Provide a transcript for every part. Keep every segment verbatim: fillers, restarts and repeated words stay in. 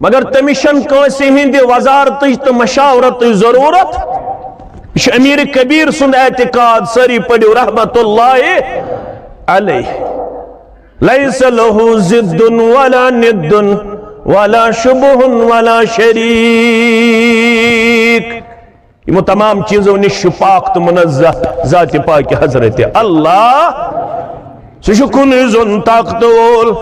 مگر تٔمِس چھَنہٕ کٲنٛسہِ ہٕنٛدِ وزارتٕچ تہٕ مشاورتٕچ ضروٗرت۔ یہِ چھُ امیر کبیر سُنٛد اعتقاد، سٲری پٔرِو رحمت اللہ علیہ۔ لیس لہ ضد ولا ند ولا شبہ ولا شریک۔ یِمو تمام چیزو نِش چھُ پاک تہٕ منزہ ذاتِ پاکِ حضرت اللہ۔ سُہ چھُ کُنُے زوٚن طاقتہٕ وول،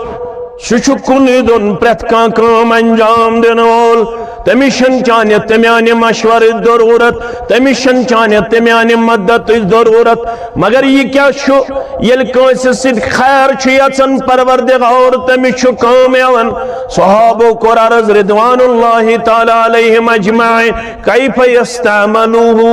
سُہ چھُ کُنُے زوٚن پرٛٮ۪تھ کانٛہہ کٲم انجام دِنہٕ وول۔ تٔمِس چھَنہٕ چانہِ تہٕ میانہِ مشورٕچ ضروٗرت، تٔمِس چھَنہٕ چانہِ تہٕ میانہِ مدتٕچ ضروٗرت۔ مگر یہِ کیٛاہ چھُ؟ ییٚلہِ کٲنٛسہِ سۭتۍ خیر چھُ یژھان پروردگار، تٔمِس چھُ کٲم یِوان۔ صحابو کوٚر عرض رضوان اللہ تعالیٰ علیہم اجمعین، کیف یستعملوہ؟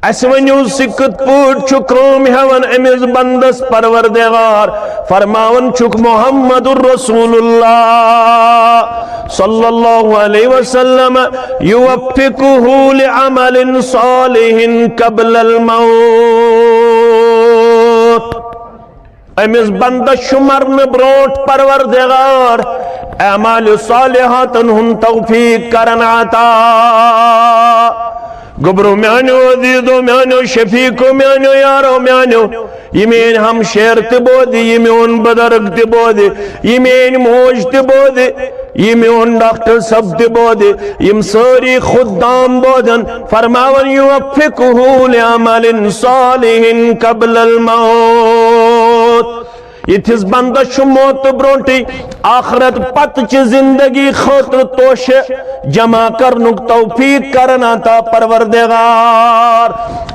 اسہِ ؤنِو، سُہ کِتھ پٲٹھۍ چھُ کٲم ہٮ۪وان أمِس بندس پروردگار؟ فرماوان چھُکھ محمد رسول اللہ صلی اللہ علیہ وسلم، یوفقہ لعمل صالح قبل الموت۔ أمِس بندس چھُ مرنہٕ برونٛٹھ پروردگار اعمال صالحاتن ہُنٛد توفیق کران عطا۔ گوٚبرو میانیو، عزیزو میانیو، شفیقو میانیو، یارو میانیو، یہِ میٲنۍ ہمشیر تہِ بوزِ، یہِ میون بزرگ تہِ بوزِ، یہِ میٲنۍ موج تہِ بوزِ، یہِ میون ڈاکٹر صٲب تہِ بوزِ، یِم سٲری خدام بوزن، فرماوان، یوفقہ لعمل صالح قبل الموت۔ یِتھِس بندس چھُ موتہٕ برونٛٹھٕے آخرت پتہٕ چہِ زندگی خٲطرٕ توشہٕ جمع کرنُک توفیق کران عطا پروردگار۔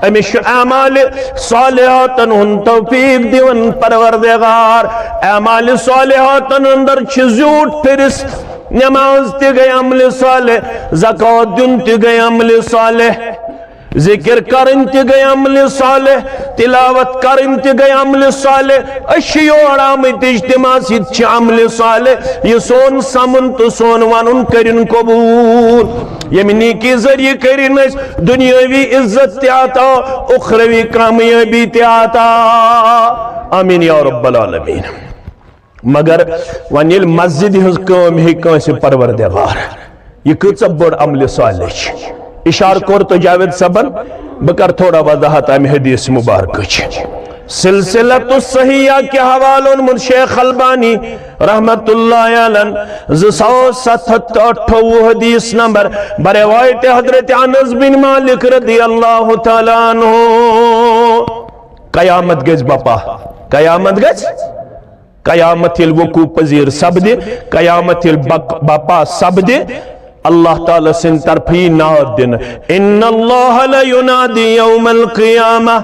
أمِس چھُ اعمال صالحاتن ہُنٛد توفیق دِوان پروردگار۔ اعمال صالحاتن اندر چھِ زیوٗٹھ فہرست۔ نماز تہِ گٔے عمل صالح، زکوٰۃ دیُن تہِ گٔے عمل صالح، ذکر کرٕنۍ تہِ گٔے عمل صالح، تلاوت کرٕنۍ تہِ گٔے عمل صالح۔ أسۍ چھِ یور آمٕتۍ اجتماعس، یہِ تہِ چھِ عمل صالح۔ یہِ سون سمُن تہٕ سون ونُن کٔرِن قبول۔ ییٚمہِ نیکی ذٔریعہٕ کٔرِن اَسہِ دُنیٲوی عزت تہِ عطا، اُخروی کامیٲبی تہِ عطا۔ آمین یا رب العالمین۔ مگر وۄنۍ ییٚلہِ مسجدِ ہٕنٛز کٲم ہیٚیہِ کٲنٛسہِ پروردگار، یہِ کۭژاہ بٔڑ عملِ صالح چھِ۔ اِشارٕ کوٚر تہٕ جاوید صٲبن، بہٕ کرٕ تھوڑا وضاحت امہِ حدیث مبارکٕچ۔ سلسلۃ الصحیحہ کہِ حوالہٕ اوٚنمُت شیخ البانی رحمت اللہ علیہ زٕ ساس ستھ ہتھ تہٕ اَٹھووُہ حدیث نمبر، بروایت حضرت انس بن مالک رضی اللہ تعالیٰ عنہ۔ قیامت گژھِ بپا، قیامت گژھِ قیامت ییٚلہِ وقوع پذیر سپدِ، قیامت ییٚلہِ بق-، بپا سپدِ، اللہ تعالیٰ سٕنٛدِ طرفہٕ یی ناد دِنہٕ، ان اللہ لینادی یوم القیامہ،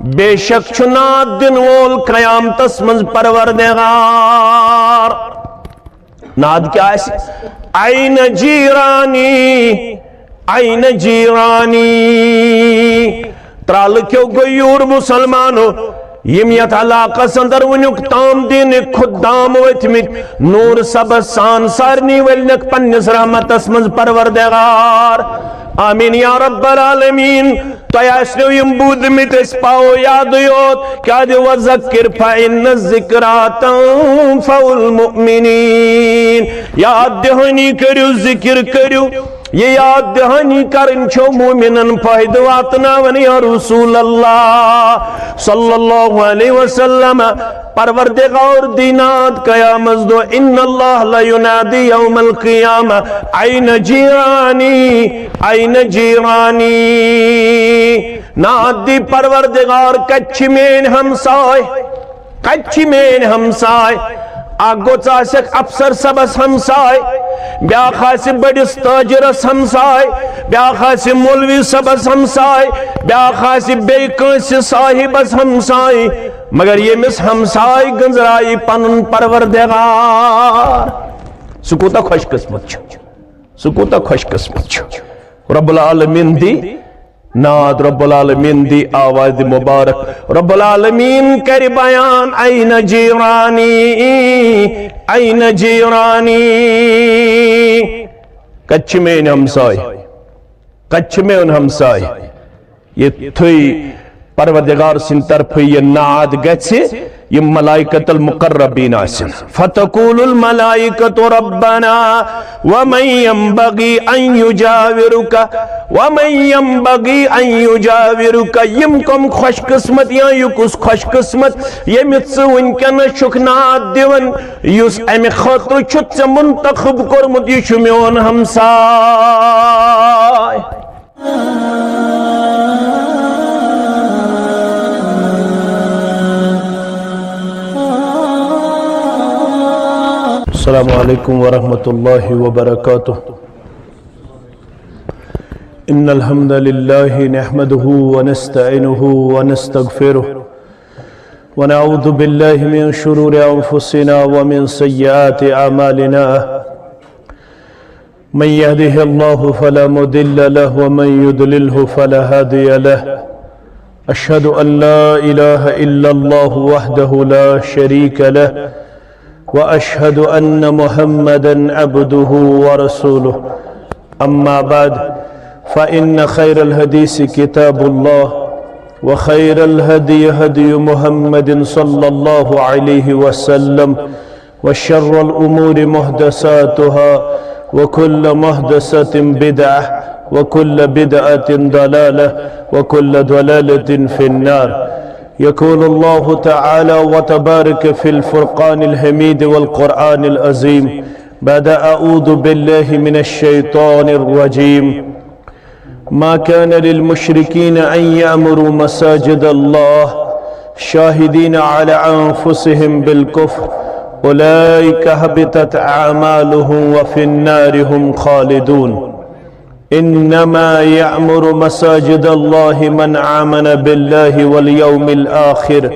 بے شک چھُ ناد دِنہٕ وول قیامتس منٛز پروردگار۔ ناد کیٛاہ آسہِ؟ N جیرانی، N جیرانی۔ ترالہٕ کیو غیور مسلمانو، یِم یتھ علاقس اندر وٕنیُک تام دینٕکۍ خدام ؤتھۍ مٕتۍ، نور سبز سان سارنٕے ؤلنکھ پننِس رحمتس منٛز پروردگار۔ آمین یا رب العالمین۔ تۄہہِ آسنو یِم بوٗزمٕتۍ، أسۍ پاوو یادٕے یوت، کیٛازِ وذکر فإن الذکری تنفع المؤمنین۔ یاد دہانی کٔرِو، ذکر کٔرِو۔ یہِ یاد دہانی کرٕنۍ چھو مومنن فٲیدٕ واتناوان۔ یا رسول اللہ صلی اللہ علیہ وسلم، پروردگار دی ناد قیامت دۄہ، ان اللہ لینادی یوم القیامہ، این جیرانی، این جیرانی۔ ناد دی پروردگار، کتہِ چھِ میٲنۍ ہمساے؟ کتہِ چھِ میٲنۍ ہمساے؟ اکھ گوٚژھ آسٮ۪کھ افسر صٲبس ہمساے، بیٛاکھ آسہِ بٔڑِس تاجرس ہمساے، بیٛاکھ آسہِ مولوی صٲبس ہمساے، بیٛاکھ آسہِ بیٚیہِ کٲنٛسہِ صاحبس ہمساے، مگر ییٚمِس ہمساے گٔنٛزرایہِ پنُن پروردگار، سُہ کوٗتاہ خۄش قسمت چھُ، سُہ کوٗتاہ خۄش قسمت چھُ۔ رب العالمین دی ناد، رب العالمین دی آواز مبارک، رب العالمین کرِ بیان، این جیرانی، این جیرانی۔ کتہِ چھِ میٲنۍ ہمساے؟ کتہِ چھِ میٲنۍ ہمساے؟ یُتھُے پروردگار سٕنٛدِ طرفہٕ یہِ ناد گژھِ، یِم ملائکۃ المقربین آسن، فتقول الملائکۃ ربنا ومن ينبغي ان يجاورك، ومن ينبغي ان يجاورك، یِم کم خوش قسمت یا یہِ کُس خوش قسمت ییٚمِس ژٕ وٕنکیٚنس چھُکھ ناد دِوان، یُس امہِ خٲطرٕ چھُ ژےٚ منتخب کوٚرمُت، یہِ چھُ میون ہمساے۔ السلام عليكم ورحمة الله وبركاته. إن الحمد لله نحمده ونستعينه ونستغفره، ونعوذ بالله من شرور أنفسنا ومن سيئات أعمالنا. من يهده الله فلا مضل له، ومن يضلله فلا هادي له. أشهد أن لا إله إلا الله وحده لا شريك له، وأشهد أن محمدا عبده ورسوله. أما بعد، فإن خير الحديث كتاب الله، وخير الهدي هدي محمد صلى الله عليه وسلم، وشر الأمور محدثاتها، وكل محدثة بدعة، وكل بدعة ضلالة، وكل ضلالة في النار. يقول الله تعالى وتبارك في الفرقان الحميد والقرآن العظيم بعد أعوذ بالله من الشيطان الرجيم: ما كان للمشركين أن يعمروا مساجد الله شاهدين على أنفسهم بالكفر أولئك حبطت أعمالهم وفي النار هم خالدون. إنما يعمر مساجد الله من آمن بالله واليوم الآخر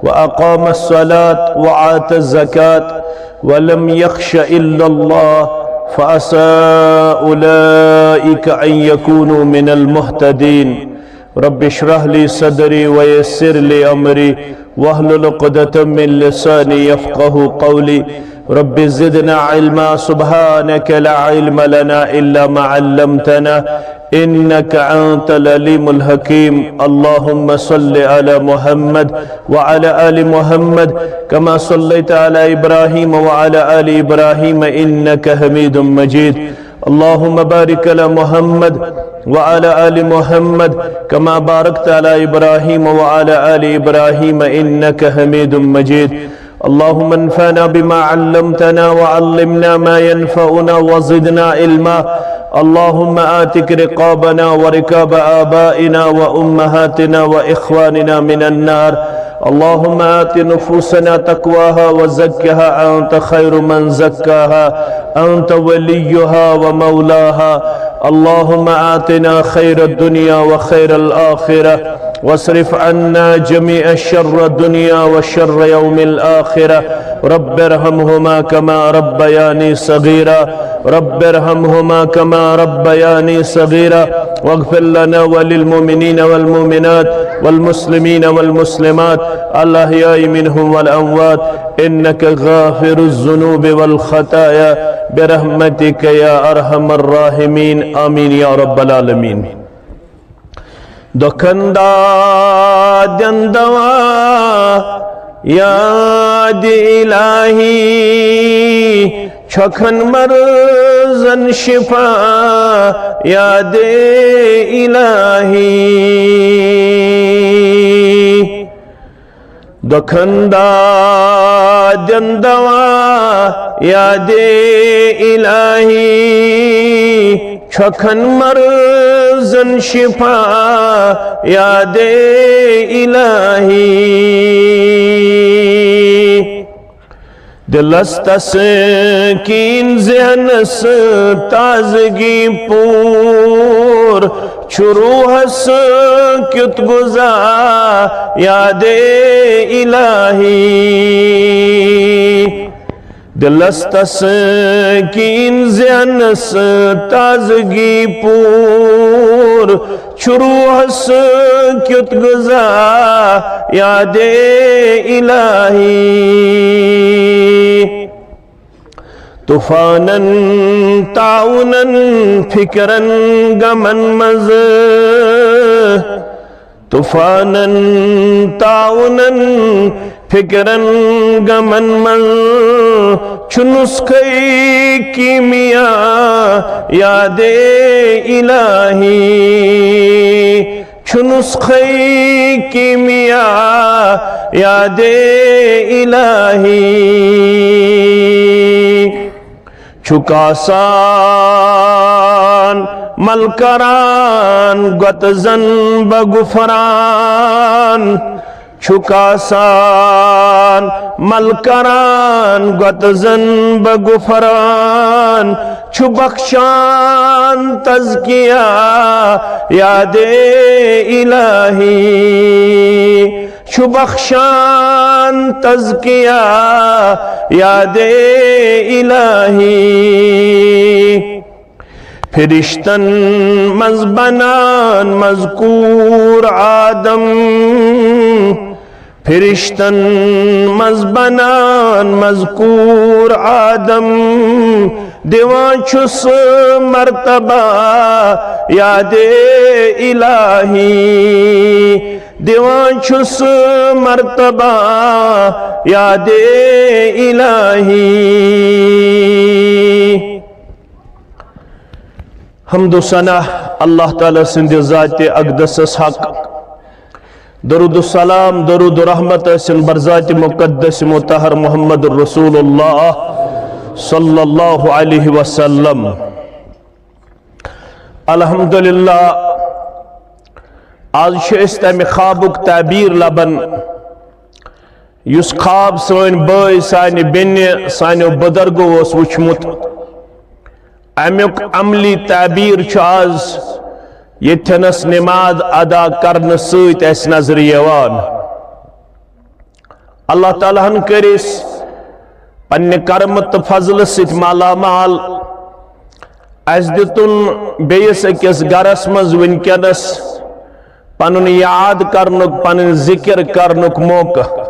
وأقام الصلاة وآتى الزكاة ولم يخش إلا الله فعسى أولئك أن يكونوا من المهتدين. رب اشرح لي صدري ويسر لي أمري واحلل عقدة من لساني يفقه قولي. رب زدنا علما، سبحانك لا علم لنا إلا ما علمتنا إنك أنت العليم الحكيم. اللهم صل على محمد وعلى آل محمد كما صليت على إبراهيم وعلى آل إبراهيم إنك حميد مجيد. اللهم بارك على محمد وعلى آل محمد كما باركت على إبراهيم وعلى آل إبراهيم إنك حميد مجيد. اللهم انفعنا بما علمتنا وعلمنا ما ينفعنا وزدنا علما. اللهم اعتق رقابنا ورقاب آبائنا وأمهاتنا وإخواننا من النار. اللهم آت نفوسنا تقواها وزكها أنت خير من زكاها أنت وليها ومولاها. اللهم آتنا خير الدنيا وخير الآخرة واصرف عنا جميع شر الدنيا وشر يوم الآخرة. رب ارحمهما كما ربياني صغيرا. رب ارحمهما كما ربياني صغيرا. واغفر لنا وللمؤمنين والمؤمنات والمسلمين والمسلمات الأحياء منهم والأموات إنك غافر الذنوب والخطايا برحمتك يا أرحم الراحمين. آمين يا رب العالمين. دکھن دادن دوا یاد الہی، چھکھن مرضن شفا یاد الہی۔ دکھن دادن دوا یاد الہی، چھکھن مرضن شفا یاد الہی۔ دلس تسکین، ذہنس تازگی پور، چھُ روحس کیُتھ غذا یاد الہی۔ دلس تسکین، ذہنس تازگی پور، چھُ روحس کیُتھ غذا یاد الہی۔ طوفانن، طاعونن، فکرن، غمن منٛز، طوفانن، طاعونن، فکرن غمن منٛز چھُ نسخے کیمیا یاد الہی، چھُ نسخے کیمیا یاد الہی۔ چھُ کاسان مل کران گۄتہٕ زن بہ غفران، چھُ کاسان مل کران گۄتہٕ زن بہ غفران، چھُ بخشان تزکیہ یاد الہی، چھُ بخشان تزکیہ یاد الہی۔ فرشتن منٛز بنان مذکور آدم، فرشتن منٛز بنان مذکور آدم، دِوان چھُس مرتبہ یاد الہی، دِوان چھُس مرتبہ یاد الہی۔ حمد و ثنا اللہ تعالیٰ سٕنٛدِ ذاتِ اقدسس حق۔ درود و سلام، درود و رحمت ٲسِن بر ذاتِ مقدس مطہر محمد رسول اللہ صلی اللہ علیہ وسلم۔ الحمدللہ، آز چھِ أسۍ تَمہِ خوابُک تعبیر لبان، یُس خواب سٲنۍ بٲے، سانہِ بیٚنہِ، سانیو بُزرگو اوس وُچھمُت۔ اَمیُک عملی تعبیر چھُ آز ییٚتھٮ۪نَس نماز ادا کرنہٕ سۭتۍ اَسہِ نظرِ یِوان۔ اللہ تعالیٰ ہن کٔرۍ أسۍ پننہِ کرمہٕ تہٕ فضلہٕ سۭتۍ مالا مال۔ اَسہِ دِتُن بیٚیِس أکِس گرس منٛز وٕنکیٚنس پنُن یاد کرنُک، پنٕنۍ ذِکِر کرنُک موقعہٕ۔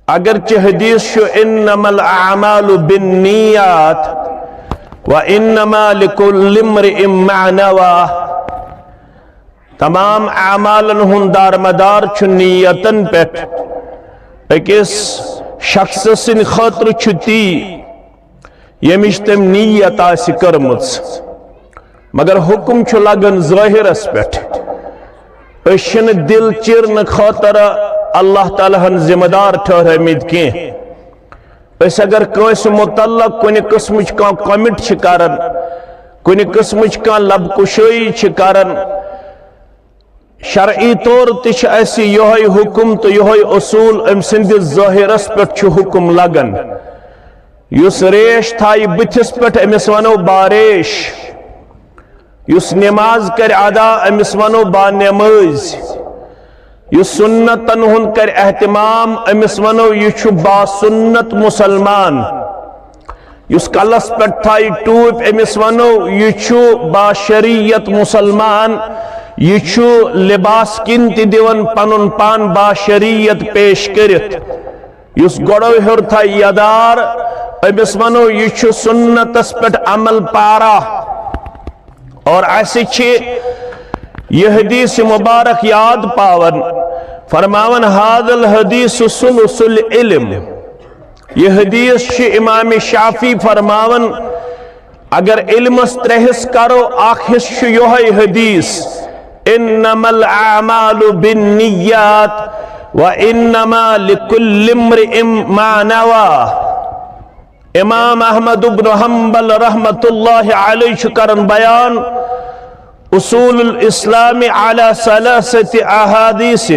اگرچہ حدیث چھُ، "انما الاعمال بالنیات وانما لکل امرئ ما نوی"، تمام اعمالن ہُنٛد دارمدار چھُ نیتن پٮ۪ٹھ۔ أکِس شخص سٕنٛدِ خٲطرٕ چھُ تی، ییٚمِچ تٔمۍ نیت آسہِ کٔرمٕژ۔ مگر حکم چھُ لگان ظٲہرس پٮ۪ٹھ۔ أسۍ چھِنہٕ دِل چیرنہٕ خٲطرٕ اللہ تعالیٰ ہن ذمہٕ دار ٹھہرٲومٕتۍ کینٛہہ۔ أسۍ اگر کٲنٛسہِ متعلق کُنہِ قٕسمٕچ کانٛہہ comment چھِ کران، کُنہِ قٕسمٕچ کانٛہہ لب کشٲیی چھِ کران، شرعی طور تہِ چھُ اَسہِ یِہوٚے حُکم تہٕ یِہوٚے اصوٗل، أمۍ سٕنٛدِس ظٲہِرس پٮ۪ٹھ چھُ حُکم لگان۔ یُس ریش تھایہِ بٕتھِس پٮ۪ٹھ، أمِس وَنو باریش۔ یُس نماز کرِ ادا، أمِس وَنو بانمٲزۍ۔ یُس سُنتن ہُنٛد کرِ اہتمام، أمِس وَنو یہِ چھُ باسُنت مُسلمان۔ یُس کلس پٮ۪ٹھ تھایہِ ٹوپۍ، أمِس ونو، یہِ چھُ باشریعت مسلمان، یہِ چھُ لباس کِنۍ تہِ دِوان پنُن پان باشریعت پیش کٔرِتھ۔ یُس گۄڈو ہیوٚر تھایہِ یدار، أمِس ونو، یہِ چھُ سُنتس پٮ۪ٹھ عمل پارا۔ اور اسہِ چھِ یہِ حدیث مبارک یاد پاوان، فرماوان، "هذا الحديث ثلث العلم"۔ یہِ حدیث چھُ امام شافعی فرماوان، اگر علمس ترٛےٚ حصہٕ کرو، اکھ حصہٕ چھُ یِہوٚے حدیث، "انما الاعمال بالنیات وانما لکل امرئ ما نوی"۔ امام احمد ابن حنبل رحمت اللہ علیہ چھُ کران بیان اصول الاسلام علی ثلاثت احادیث۔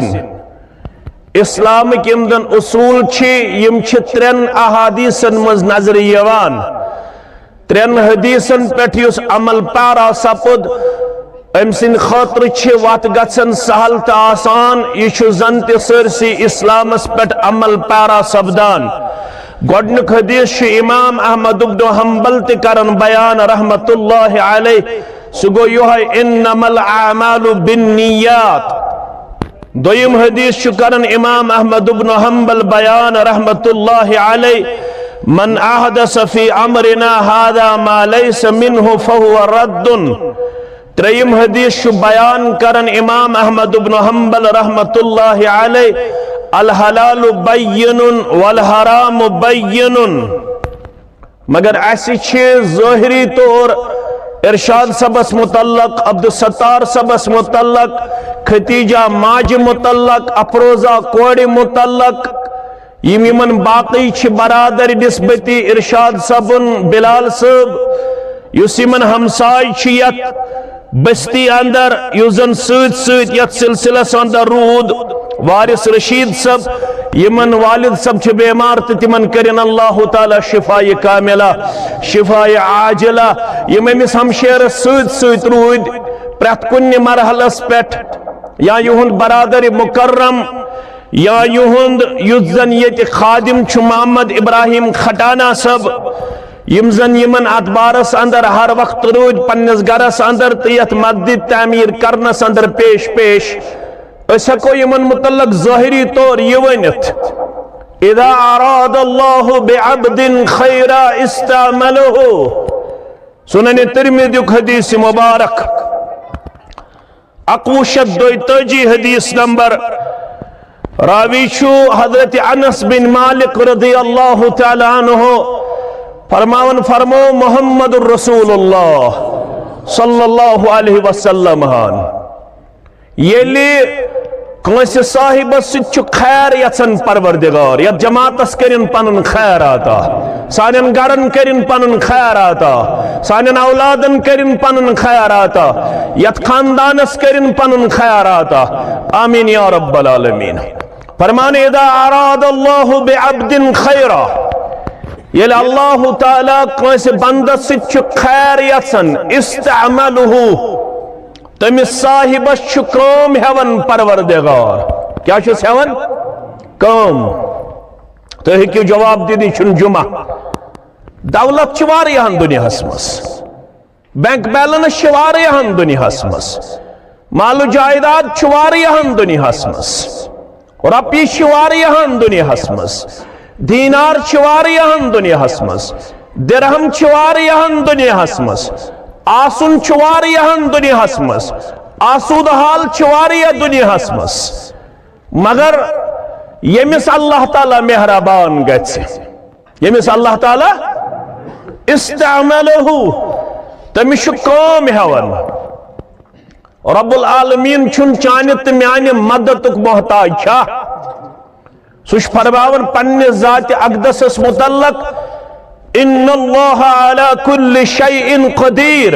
اسلامٕکۍ یِم زن اصوٗل چھِ، یِم چھِ ترٛٮ۪ن احادیثن منٛز نظرِ یِوان۔ ترٛٮ۪ن حدیثن پٮ۪ٹھ یُس عمل پیرا سپُد، أمۍ سٕنٛدِ خٲطرٕ چھِ وَتھ گژھان سہل تہٕ آسان۔ یہِ چھُ زن تہِ سٲرسٕے اسلامس پٮ۪ٹھ عمل پیرا سپدان۔ گۄڈٕنیُک حدیث چھُ امام احمد ابن حنبل تہِ کران بیان رحمت اللہ علیہ۔ سُہ گوٚو یِہوٚے، "انما الاعمال بالنیات"۔ دوٚیِم حدیث چھُ کران امام احمد ابن حنبل بیان رحمت اللہ علیہ، "من احدث فی امرنا هذا ما لیس منه فهو رد"۔ ترٛیٚیِم حدیث چھُ بیان کران امام احمد ابن حنبل رحمت اللہ علیہ، الحلال بین والحرام بین۔ مگر اسہِ چھِ ظٲہری طور ارشاد صٲبس متعلق، عبدالستار صٲبس متعلق، ختیجہ ماجہِ متعلق، افروزہ کورِ متعلق، یِم یِمن باقی چھِ برادر نسبتی ارشاد صٲبُن بلال صٲب، یُس یِمن ہمساے چھُ یتھ بستی اندر، یُس زن سۭتۍ سۭتۍ یتھ سلسلس اندر روٗد، وارث رشید صٲب، یِمن والد صٲب چھِ بیمار تہٕ تِمن کٔرِن اللہ تعالیٰ شفایہِ کاملہ، شفایہِ عاجلہ۔ یِم أمِس ہمشیرس سۭتۍ سۭتۍ روٗدۍ، پرٛٮ۪تھ کُنہِ مرحلس پٮ۪ٹھ، یا یِہُنٛد برادر مکرم، یا یِہُنٛد یُس زن ییٚتہِ خادم چھُ محمد ابراہیم کھٹانہ صٲب، یِم زن یِمن اتھ بارس اندر ہر وقت روٗدۍ پننِس گرس اندر تہٕ یتھ مسجد تعمیٖر کرنس اندر پیش پیش۔ أسۍ ہٮ۪کو یِمن متعلق ظٲہری طور یہِ ؤنِتھ، اذا اراد اللہ بعبد خیرا استعملہ۔ سنن ترمذیُک حدیث مبارک، اکوُہ شیٚتھ دۄیتٲجی حدیث نمبر۔ راوی چھُ حضرت انس بن مالک رضی اللہ تعالیٰ عنہ، فرماوان فرمو محمد رسول اللہ صلی اللہ علیہ وسلم ہن، ییٚلہِ کٲنٛسہِ صاحبس سۭتۍ چھُ خیر یژھان پروردگار، یتھ جماعتس کٔرِن پنُن خیر عطا، سانٮ۪ن گرن کٔرِن پنُن خیر عطا، سانٮ۪ن اولادن کٔرِن پنُن خیر عطا، یتھ خاندانس کٔرِن پنُن خیر عطا۔ آمین یا رب العالمین۔ فرمان، اذا اراد اللہ بعبد خیرا، ییٚلہِ اللہ تعالیٰ کٲنٛسہِ بندس سۭتۍ چھُ خیر یژھان، استعملہ، تٔمِس صاحبس چھُ کٲم ہٮ۪وان پروردگار۔ کیٛاہ چھُس ہٮ۪وان؟ کٲم۔ تُہۍ ہیٚکِو جواب دِتھ، یہِ چھُنہٕ جمعہ۔ دولت چھِ واریاہن دُنیاہس منٛز، بینک بیلنس چھِ واریاہن دُنیاہس منٛز، مال و جائیداد چھِ واریاہن دُنیاہس منٛز، رۄپیہِ چھِ واریاہن دُنیاہس منٛز، دینار چھِ واریاہن دُنیاہس منٛز، درہم چھِ واریاہن دُنیاہس منٛز، آسُن چھُ واریاہن دُنیاہس منٛز، آسودٕ حال چھِ واریاہ دُنیاہس منٛز۔ مگر ییٚمِس اللہ تعالیٰ مہربان گژھِ، ییٚمِس اللہ تعالیٰ استعملہ، تٔمِس چھُ کٲم ہٮ۪وان۔ رب العالمین چھُنہٕ چانہِ تہٕ میانہِ مددُک محتاج چھا؟ سُہ چھُ فرماوان پننہِ ذاتِ اقدسس متعلق، ان اللہ علی کل شیء قدیر۔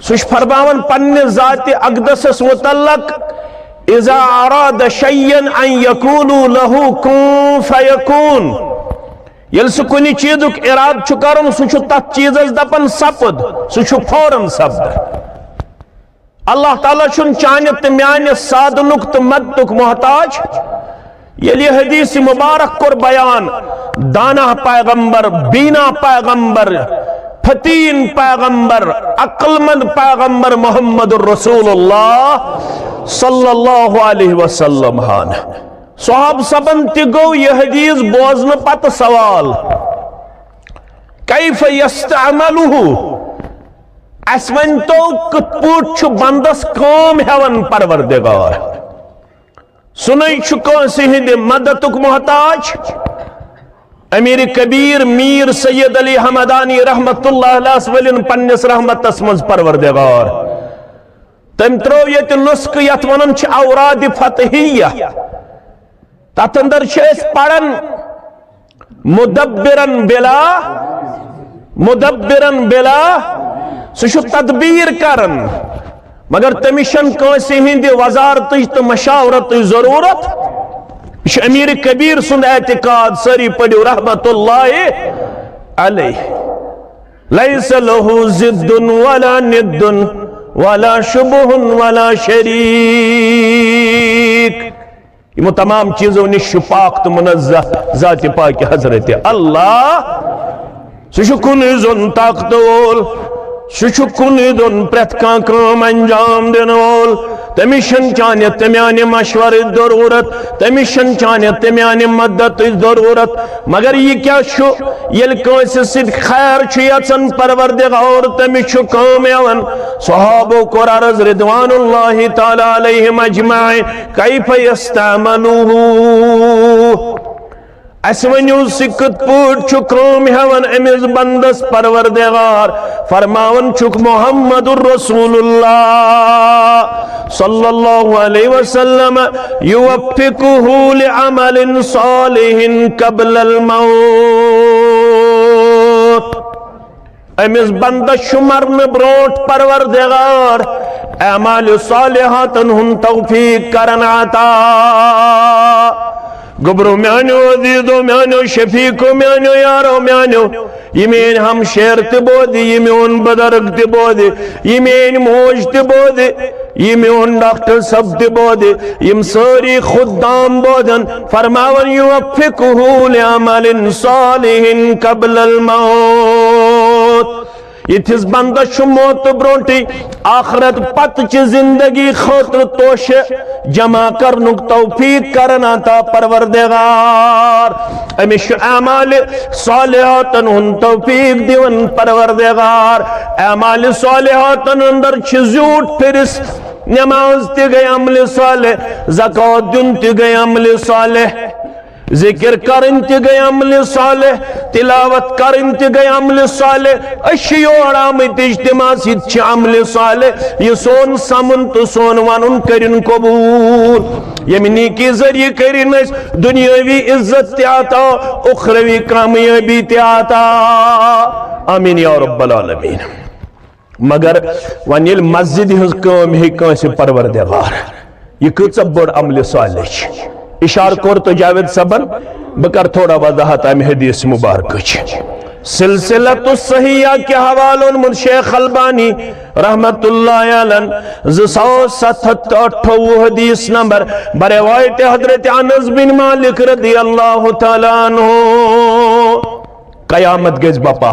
سُہ چھُ فرماوان پننہِ ذاتِ اقدسس متعلق، اذا اراد شیئا ان یقول لہ کن فیکون۔ ییٚلہِ سُہ کُنہِ چیٖزُک ارادٕ چھُ کران، سُہ چھُ تتھ چیٖزس دپان سپُد، سُہ چھُ فوراً سپدان۔ اللہ تعالیٰ چھُنہٕ چانہِ تہٕ میانہِ سادنُک تہٕ مدتُک محتاج۔ ییٚلہِ یہِ حدیث مبارک کوٚر بیان، دانا پیغمبر، بینا پیغمبر، فتین پیغمبر، عقل مند پیغمبر محمد رسول اللہ صلی اللہ علیہ وسلم ہن۔ صحابہ صٲبن تہِ گوٚو یہِ حدیث بوزنہٕ پتہٕ سوال، کیف یستعملہ؟ اسہِ ؤنۍ تو، کِتھ پٲٹھۍ چھُ بندس کٲم ہٮ۪وان پروردگار؟ سُہ نَے چھُ کٲنٛسہِ ہٕنٛدِ مدتُک محتاج۔ امیر کبیر میر سید علی حمدانی رحمت اللہ علیہ ولین پننِس رحمتس منٛز پروردگار۔ تٔمۍ ترٛوو ییٚتہِ نسخہٕ یتھ ونان چھِ اوراد فتحیہ۔ تتھ اندر چھِ أسۍ پران مدبرن بلا، مدبرن بلا، سُہ چھُ تدبیر کران، مگر تٔمِس چھَنہٕ کٲنٛسہِ ہٕنٛدِ وزارتٕچ تہٕ مشاورتٕچ ضروٗرت۔ یہِ چھُ امیر کبیر سُنٛد اعتقاد، سٲری پٔرِو رحمت اللہ علیہ۔ لیس لہ ضد ولا ند ولا شبہ ولا شریک۔ یِمو تمام چیزو نِش چھُ پاک تہٕ منزہ ذاتِ پاکِ حضرت اللہ۔ سُہ چھُ کُنُے زوٚن طاقتہٕ وول، سُہ چھُ کُنُے زوٚن پرٛٮ۪تھ کانٛہہ کٲم انجام دِنہٕ وول۔ تٔمِس چھَنہٕ چانہِ تہٕ میانہِ مشورٕچ ضروٗرت، تٔمِس چھَنہٕ چانہِ تہٕ میانہِ مدتٕچ ضروٗرت۔ مگر یہِ کیٛاہ چھُ؟ ییٚلہِ کٲنٛسہِ سۭتۍ خیر چھُ یژھان پروردگار، تٔمِس چھُ کٲم یِوان۔ صحابو کوٚر عرض رضوان اللہ تعالیٰ علیہم اجمعین، کیف یستعملوہ؟ اسہِ ؤنِو، سُہ کِتھ پٲٹھۍ چھُ کٲم ہٮ۪وان أمِس بندس پروردگار؟ فرماوان چھُکھ محمد رسول اللہ صلی اللہ علیہ وسلم، یوفقہ لعمل صالح قبل الموت۔ أمِس بندس چھُ مرنہٕ برونٛٹھ پروردگار اعمال صالحاتن ہُنٛد توفیق کران عطا۔ گوٚبرو میانیو، عزیزو میانیو، شفیقو میانیو، یارو میانیو، یہِ میٲنۍ ہمشیر تہِ بوزِ، یہِ میون بزرگ تہِ بوزِ، یہِ میٲنۍ موج تہِ بوزِ، یہِ میون ڈاکٹر صٲب تہِ بوزِ، یِم سٲری خدام بوزن، فرماوان، یوفقہ لعمل صالح قبل الموت۔ یِتھِس بندس چھُ موتہٕ برونٹھٕے آخرت پتہٕ چہِ زندگی خٲطرٕ توشہٕ جمع کرنُک توفیق کران عطا پروردگار۔ أمِس چھُ اعمال صالحاتن ہُنٛد توفیق دِوان پروردگار۔ اعمال صالحاتن اندر چھِ زیوٗٹھ فہرست، نماز تہِ گٔے عمل صالح، زکوٰۃ دیُن تہِ گٔے عمل صالح، ذکر کرٕنۍ تہِ گٔے عمل صالح، تلاوت کرٕنۍ تہِ گٔے عمل صالح۔ أسۍ چھِ یور آمٕتۍ اجتماعس، یہِ تہِ چھِ عمل صالح۔ یہِ سون سمُن تہٕ سون ونُن کٔرِن قبول۔ ییٚمہِ نیکی ذٔریعہٕ کٔرِن أسۍ دنیاوی عزت تہِ عطا، اخروی کامیٲبی تہِ عطا۔ آمین یا رب العالمین۔ مگر وۄنۍ ییٚلہِ مسجدِ ہٕنٛز کٲم ہیٚکہِ کٲنٛسہِ پروردگار، یہِ کۭژاہ بٔڑ عملِ صالح چھِ۔ اِشارٕ کوٚر تہٕ جاوید صٲبن، بہٕ کرٕ تھوڑا وضاحت امہِ حدیث مبارکٕچ۔ سلسلۃ الصحیحہ کہِ حوالہٕ اوٚنمُت شیخ البانی رحمت اللہ علیہ، زٕ ساس ستھ ہتھ تہٕ اَٹھووُہ حدیث نمبر، بروایت حضرت انس بن مالک رضی اللہ تعالیٰ عنہ۔ قیامت گژھِ بپا،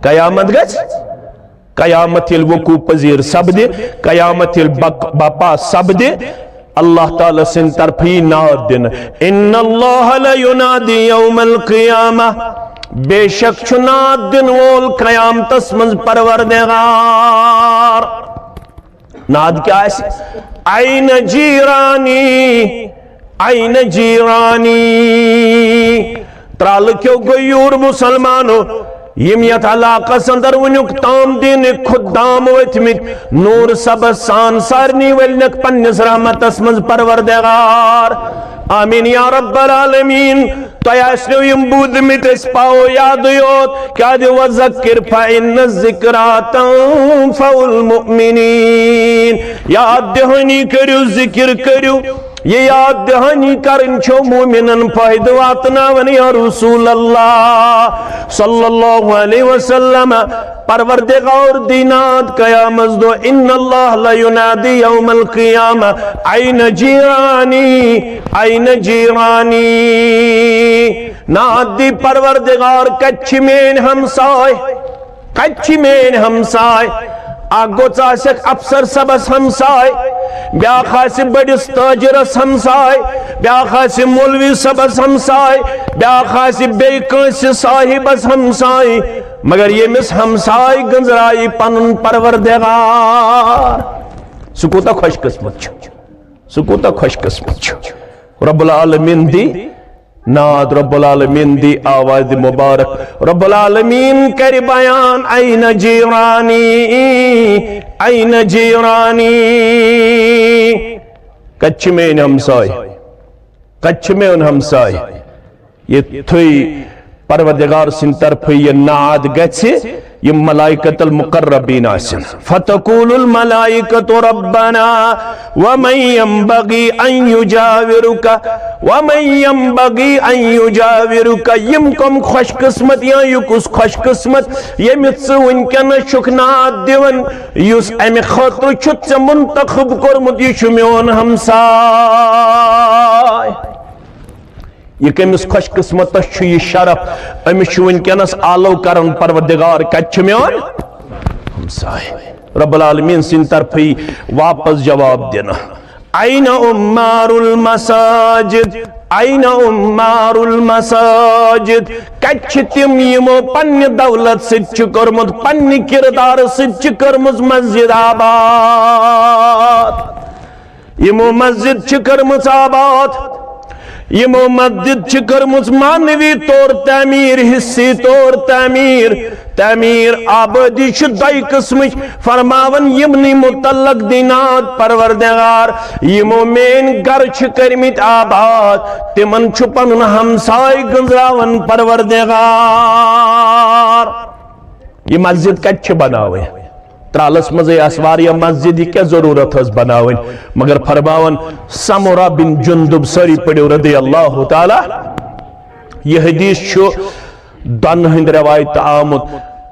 قیامت گژھِ قیامت ییٚلہِ وقوع پذیر سپدِ، قیامت ییٚلہِ بق-، بپا سپدِ، اللہ تعالیٰ سٕنٛدِ طرفہٕ یی ناد دِنہٕ، ان اللہ لینادی یوم القیامہ، بے شک چھُ ناد دِنہٕ وول قیامتس منٛز پروردگار۔ ناد کیٛاہ آسہِ؟ N جیرانی، N جیرانی۔ ترالہٕ کیو غیور مسلمانو، یِم یتھ علاقس اندر وٕنیُک تام دینٕکۍ خدام وٲتھمٕتۍ، نور سبز سان سارنٕے ؤلنکھ پننِس رحمتس منٛز پروردگار۔ آمین یا رب العالمین۔ تۄہہِ آسنو یِم بوٗزمٕتۍ، أسۍ پاوو یادٕے یوت۔ کیٛازِ؟ وذکر فإن الذکری تنفع المؤمنین۔ یاد دہانی کٔرِو، ذکر کٔرِو۔ یہِ یاد دہانی کرٕنۍ چھو مومنن فٲیدٕ واتناوان۔ یا رسول اللہ صلی اللہ علیہ وسلم، پروردگار دی ناد قیامت دۄہ، ان اللہ لینادی یوم القیامہ، این جیرانی، این جیرانی۔ ناد دی پروردگار، کتہِ چھِ میٲنۍ ہمساے؟ کتہِ چھِ میٲنۍ ہمساے؟ اکھ گوٚژھ آسٮ۪کھ افسر صٲبس ہمساے، بیٛاکھ آسہِ بٔڑِس تاجرس ہمساے، بیٛاکھ آسہِ مولوی صٲبس ہمساے، بیٛاکھ آسہِ بیٚیہِ کٲنٛسہِ صاحبس ہمساے، مگر ییٚمِس ہمساے گٔنٛزرایہِ پنُن پروردگار، سُہ کوٗتاہ خۄش قسمت چھُ، سُہ کوٗتاہ خۄش قسمت چھُ۔ رب العالمین دی ناد، رب العالمین دی آواز مبارک، رب العالمین کرِ بیان، این جیرانی، این جیرانی۔ کتہِ چھِ میٲنۍ ہمساے؟ کتہِ چھِ میون ہمساے؟ یُتھُے پروردگار سٕنٛدِ طرفہٕ یہِ ناد گژھِ، یِم ملائکۃ المقربین آسن۔ فتقول الملائکۃ ربنا ومن ينبغي ان يجاورك، ومن ينبغي ان يجاورك، یِم کم خوش قسمت یا یہِ کُس خوش قسمت ییٚمِس ژٕ وٕنکیٚنس چھُکھ ناد دِوان، یُس امہِ خٲطرٕ چھُتھ ژےٚ منتخب کوٚرمُت، یہِ چھُ میون ہمساے۔ یہِ کٔمِس خوش قسمتس چھُ یہِ شرف؟ أمِس چھُ وٕنکیٚنس آلو کران پروردگار، کتہِ چھُ میون ہمساے؟ رب العالمین سٕنٛدِ طرفہٕ یی واپس جواب دِنہٕ۔ أين عمار المساجد؟ أين عمار المساجد؟ کتہِ چھِ تِم یِمو پننہِ دولت سۭتۍ چھُ کوٚرمُت، پننہِ کردارٕ سۭتۍ چھِ کٔرمٕژ مسجد آباد؟ یِمو مسجد چھِ کٔرمٕژ آباد، یِمو مسجد چھِ کٔرمٕژ معنوی طور تعمیٖر، حصی طور تعمیٖر۔ تعمیٖر آبٲدی چھِ دۄیہِ قٕسمٕچ، فرماوان یِمنٕے متعلق دِنات پروردگار، یِمو میٲنۍ گرٕ چھِ کٔرمٕتۍ آباد، تِمن چھُ پنُن ہمساے گٔنزراوان پروردگار۔ یہِ مسجد کتہِ چھِ بناوٕنۍ؟ ترالس منٛزٕے آسہٕ واریاہ مسجد، یہِ کیٛاہ ضروٗرت ٲس بناوٕنۍ؟ مگر فرماوان سمورہ بن جندب، سٲری پٔرِو رضی اللہ تعالیٰ۔ یہِ حدیث چھُ دۄن ہٕنٛدۍ رِوایتہٕ آمُت۔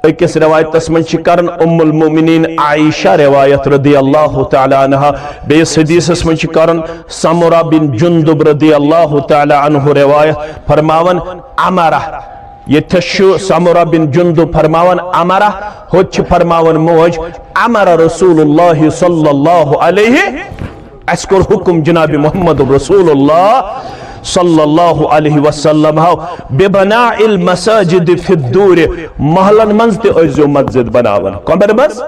أکِس رِوایتس منٛز چھِ کران ام المؤمنین عائشہ رِوایت رضی اللہ تعالیٰ عنہا، بیٚیِس حدیثس منٛز چھِ کران سمورہ بن جندب رضی اللہ تعالیٰ عنہ رِوایت، فرماوان امرہ، ییٚتھس چھُ سمورہ بن جندب فرماوان امرہ، ہوٚتہِ چھِ فرماوان موج، امر رسول اللہ صلی اللہ علیہ، اسہِ کوٚر حکم جناب محمد رسول اللہ صلی اللہ علیہ وسلم ہو، ببناء المساجد فی الدور، محلن منٛز تہِ ٲسۍزیو مسجد بناوان۔ کمن منٛز؟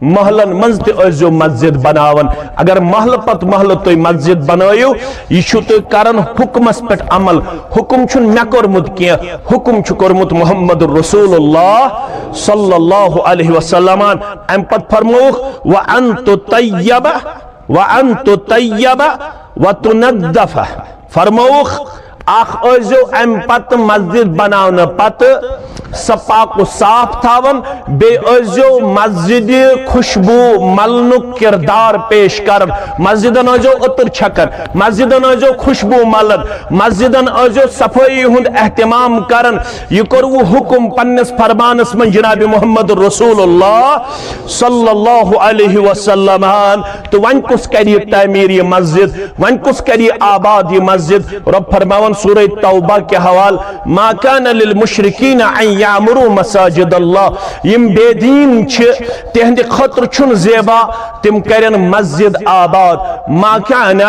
محلن منٛز تہِ ٲسۍزیو مسجد بناوان۔ اگر محلہٕ پتہٕ محلہٕ تُہۍ مسجد بنٲیِو، یہِ چھُو تُہۍ کران حکمس پٮ۪ٹھ عمل۔ حکم چھُنہٕ مےٚ کوٚرمُت کینٛہہ، حکم چھُ کوٚرمُت محمد رسول اللہ صلی اللہ علیہ وسلمن۔ امہِ پتہٕ فرمووُکھ، وَأَن تُطَیَّبَ، وَأَن تُطَیَّبَ وَتُنَدَّفَ۔ فرمووُکھ، اکھ ٲسۍزیو امہِ پتہٕ مسجد بناونہٕ پتہٕ سۄ پاک و صاف تھاوان، بیٚیہِ ٲسۍزیو مسجدِ خوشبو ملنُک کردار پیش کران۔ مسجدن ٲسۍزیو عطر چھکان، مسجدن ٲسۍزیو خوشبو ملان، مسجدن ٲسۍزیو صفٲیی ہُنٛد اہتمام کران۔ یہِ کوٚروٕ حکم پننِس فرمانس منٛز جناب محمد رسول اللہ صلی اللہ علیہ وسلم۔ تہٕ وۄنۍ کُس کرِ یہِ تعمیٖر یہِ مسجد؟ وۄنۍ کُس کرِ یہِ آباد یہِ مسجد؟ رب فرماوان سورہ توبہ کہِ حوالہٕ، ما کان للمشرکین ان یعمروا مساجد اللہ، یِم بے دین چھِ، تِہنٛدِ خٲطرٕ چھُنہٕ زیبا تِم کرن مسجد آباد۔ ما کان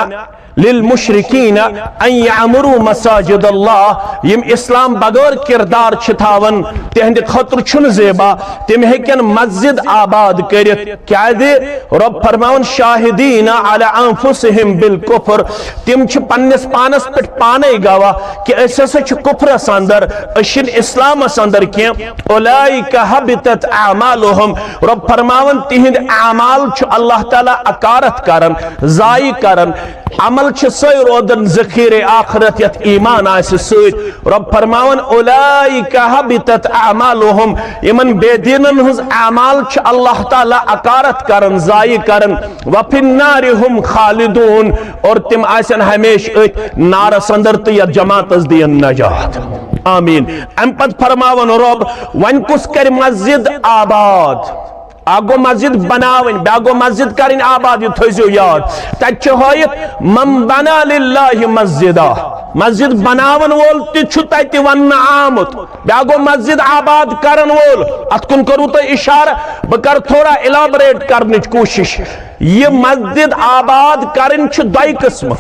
للمشرکین ان یعمروا مساجد اللہ، یِم اسلام بغٲر کردار چھِ تھاوان، تِہنٛدِ خٲطرٕ چھُنہٕ زیبا تِم ہیٚکن مسجد آباد کٔرِتھ۔ کیازِ؟ رب فرماوان، شاہدین علی انفسہم بالکفر، تِم چھِ پننِس پانس پٮ۪ٹھ پانے گواہ کہِ أسۍ ہسا چھِ کفرس اندر، أسۍ چھِنہٕ اسلامس اندر کینٛہہ۔ اولئک حبطت اعمالہم، رب فرماوان تِہنٛدۍ اعمال چھُ اللہ تعالیٰ اکارت کران، ضایع کران۔ عمل چھِ سۄے روزان ذخیرے آخرت یتھ ایمان آسہِ سۭتۍ۔ رب فرماوان، اولئک حبطت اعمالہم، یِمن بے دینن ہٕنٛز اعمال چھِ اللہ تعالیٰ اکارت کران، ضایع کران۔ وفی النار ہم خالدون، اور تِم آسن ہمیشہ أتھۍ نارس اندر تہٕ یتھ جماعتس دِین نجات۔ آمین۔ امہِ پتہٕ فرماوان رب، وۄنۍ کُس کرِ مسجد آباد؟ اکھ گوٚو مسجد بناوٕنۍ، بیٛاکھ گوٚو مسجد کرٕنۍ آباد، یہِ تھٲیزیو یاد۔ تتہِ چھُ ہٲیِتھ، من بنا للہ مسجدا، مسجد بناون وول تہِ چھُ تتہِ وننہٕ آمُت۔ بیٛاکھ گوٚو مسجد آباد کرن وول، اتھ کُن کوٚروٕ تۄہہِ اشارٕ، بہٕ کرٕ تھوڑا elaborate کرنٕچ کوٗشش۔ یہِ مسجد آباد کرٕنۍ چھِ دۄیہِ قٕسمہٕ۔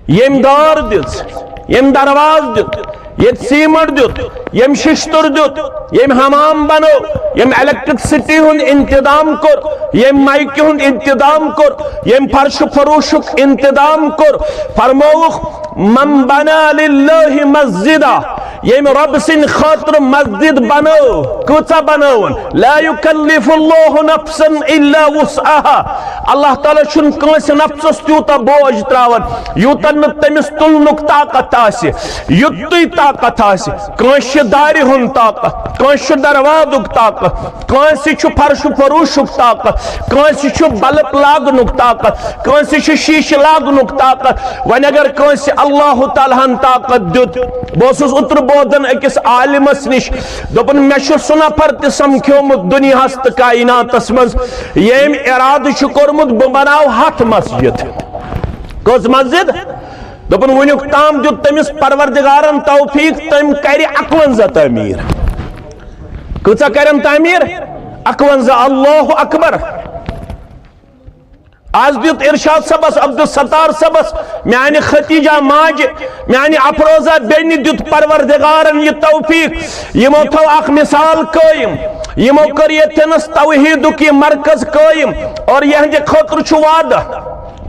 ییٚمۍ دار دِژ، ییٚمۍ دروازٕ دیُت، ییٚتہِ سیمٹ دیُت، ییٚمۍ ششتٕر دیُت، ییٚمۍ حمام بنوو، ییٚمۍ electricity ہُنٛد انتظام کوٚر، ییٚمۍ مایکہِ ہُنٛد انتظام کوٚر، ییٚمۍ فرش و فروشُک انتظام کوٚر، فرمووُکھ، من بنا للہ مسجدا، ییٚمۍ رۄب سٕنٛدِ خٲطرٕ مسجد بنٲو، کۭژاہ بنٲوٕن؟ لا یکلف اللہ نفسا الا وسعها۔ اللہ تعالیٰ چھُنہٕ کٲنٛسہِ نفسس تیوٗتاہ بوج تراوان یوٗتاہ نہٕ تٔمِس تُلنُک طاقت آسہِ، یُتُے طاقت آسہِ۔ کٲنٛسہِ چھُ دارِ ہُنٛد طاقت، کٲنٛسہِ چھُ دروازُک طاقت، کٲنٛسہِ چھُ فرش و فروشُک طاقت، کٲنٛسہِ چھُ بلب لاگنُک طاقت، کٲنٛسہِ چھُ شیٖشہٕ لاگنُک طاقت۔ وۄنۍ اگر کٲنٛسہِ اللہ تعالیٰ ہن طاقت دیُت، بہٕ اوسُس اوترٕ بوزان أکِس عالمس نِش، دوٚپُن، مےٚ چھُ سُہ نفر تہِ سمکھیومُت دُنیاہس تہٕ کائناتس منٛز، ییٚمۍ ارادٕ چھُ کوٚرمُت، بہٕ بناوٕ ہتھ مسجد۔ کٔژ مسجد؟ دوٚپُن، وُنیُک تام دیُت تٔمِس پروردگارن توفیق، تٔمۍ کرِ اکونزہ تعمیٖر۔ کۭژاہ کرن تعمیٖر؟ اکونزہ۔ اللہ اکبر۔ از دیُت ارشاد صٲبس، عبدالستار صٲبس، میانہِ ختیجہ ماجہِ، میانہِ افروزہ بیٚنہِ دیُت پروردگارن یہِ توفیق۔ یِمو تھٲو اکھ مثال قٲیِم، یِمو کٔر ییٚتھٮ۪نس توحیدُک یہِ مرکز قٲیِم، اور یِہنٛدِ خٲطرٕ چھُ وعدٕ۔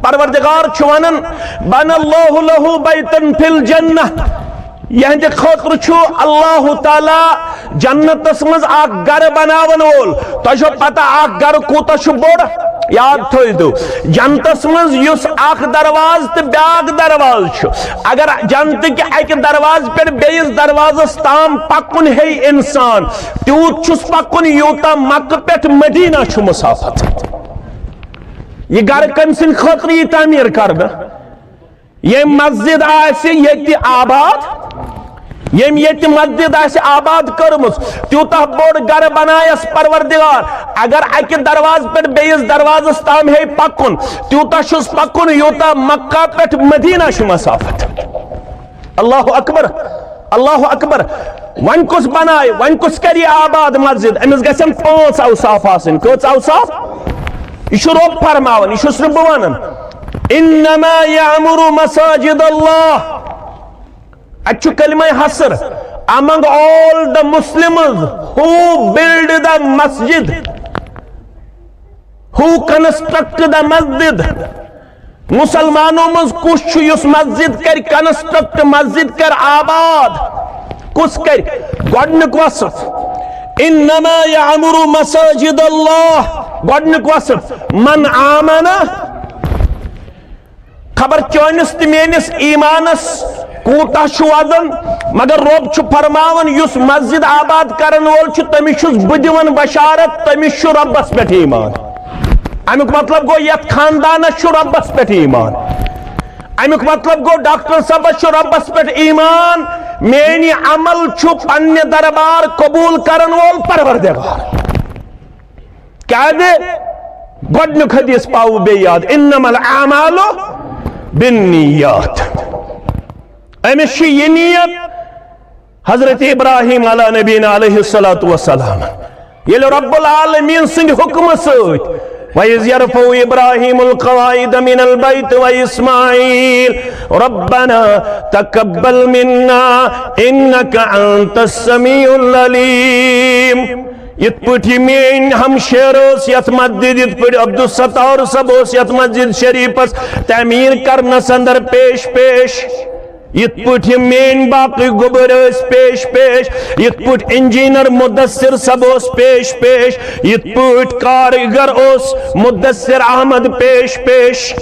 پروردگار چھُ ونان، "بنى الله له بيتا في الجنة"۔ یہندِ خٲطرٕ چھُ اللہ تعالیٰ جنتس منٛز اکھ گرٕ بناون وول۔ تۄہہِ چھو پتہ اکھ گرٕ کوٗتاہ چھُ بوٚڑ؟ یاد تھٲوِو، جنتس منٛز یُس اکھ دروازٕ تہٕ بیاکھ دروازٕ چھُ، اگر جنتہٕ کہِ اکہِ دروازٕ پٮ۪ٹھ بیٚیِس دروازس تام پکُن ہیٚیہِ انسان، تیوٗت چھُس پکُن یوٗتاہ مکہٕ پٮ۪ٹھ مدینہ چھُ مسافت۔ یہِ گرٕ کٔمۍ سٕنٛدِ خٲطرٕ یی تعمیٖر کرنہٕ؟ ییٚمۍ مسجد آسہِ ییٚتہِ آباد، ییٚمۍ ییٚتہِ مسجد آسہِ آباد کٔرمٕژ، تیوٗتاہ بوٚڑ گرٕ بنایس پروردگار۔ اگر اکہِ دروازٕ پٮ۪ٹھ بیٚیِس دروازس تام ہیٚیہِ پکُن، تیوٗتاہ چھُس پکُن یوٗتاہ مکہ پٮ۪ٹھ مدینہ چھُ مسافت۔ اللہ اکبر، اللہ اکبر۔ وۄنۍ کُس بنایہِ، وۄنۍ کُس کرِ یہِ آباد مسجد؟ أمِس گژھن پانٛژھ اوصاف آسٕنۍ۔ کٔژ اوصاف؟ یہِ چھُ رۄب فرماوان، یہِ چھُس نہٕ بہٕ ونان۔ انما یعمر مساجد اللہ۔ اتہِ چھُ کلمہ حصر۔ Among all the Muslims who build the masjid, who construct the masjid, مسلمانو منٛز کُس چھُ یُس مسجد کرِ کنسٹرکٹ، مسجد کرِ آباد؟ کُس کرِ؟ گۄڈنیُک وصف، انما یعمر مساجد اللہ۔ گۄڈنیُک وصف، من آمن۔ خبر چٲنِس تہٕ میٲنِس ایمانس کوٗتاہ چھُ وزن، مگر رۄب چھُ فرماوان، یُس مسجد آباد کرن وول چھُ، تٔمِس چھُس بہٕ دِوان بشارت، تٔمِس چھُ رۄبس پٮ۪ٹھ ایمان۔ امیُک مطلب گوٚو، یتھ خاندانس چھُ رۄبس پٮ۪ٹھ ایمان۔ امیُک مطلب گوٚو، ڈاکٹر صٲبس چھُ رۄبس پٮ۪ٹھ ایمان، میٲنۍ عمل چھُ پننہِ دربار قبول کرن وول پروردگار۔ کیازِ؟ گۄڈنیُک حدیث پاوٕ بیٚیہِ یاد، انما الاعمال بالنیات۔ أمِس چھِ یہِ نیت، حضرت ابراہیم علی نبینا علیہ الصلوۃ والسلام، ییٚلہِ رب العالمین سٕنٛدِ حُکمہٕ سۭتۍ، وَإِذْ يَرْفَعُ إِبْرَاهِيمُ الْقَوَاعِدَ مِنَ الْبَيْتِ وَإِسْمَاعِيلُ رَبَّنَا تَقَبَّلْ مِنَّا إِنَّكَ أَنْتَ السَّمِيعُ الْعَلِيمُ۔ یِتھ پٲٹھۍ یہِ میٲنۍ ہمشیر ٲس یتھ مسجد، یِتھ پٲٹھۍ عبدالستار صٲب اوس یتھ مسجد شریفس تعمیٖر کرنس اندر پیش پیش، یِتھ پٲٹھۍ یِم میٲنۍ باقٕے گوٚبٕرۍ ٲسۍ پیش پیش، یِتھ پٲٹھۍ انجینئر مدثر صٲب اوس پیش پیش، یِتھ پٲٹھۍ کاریگر اوس مدثر احمد پیش پیش۔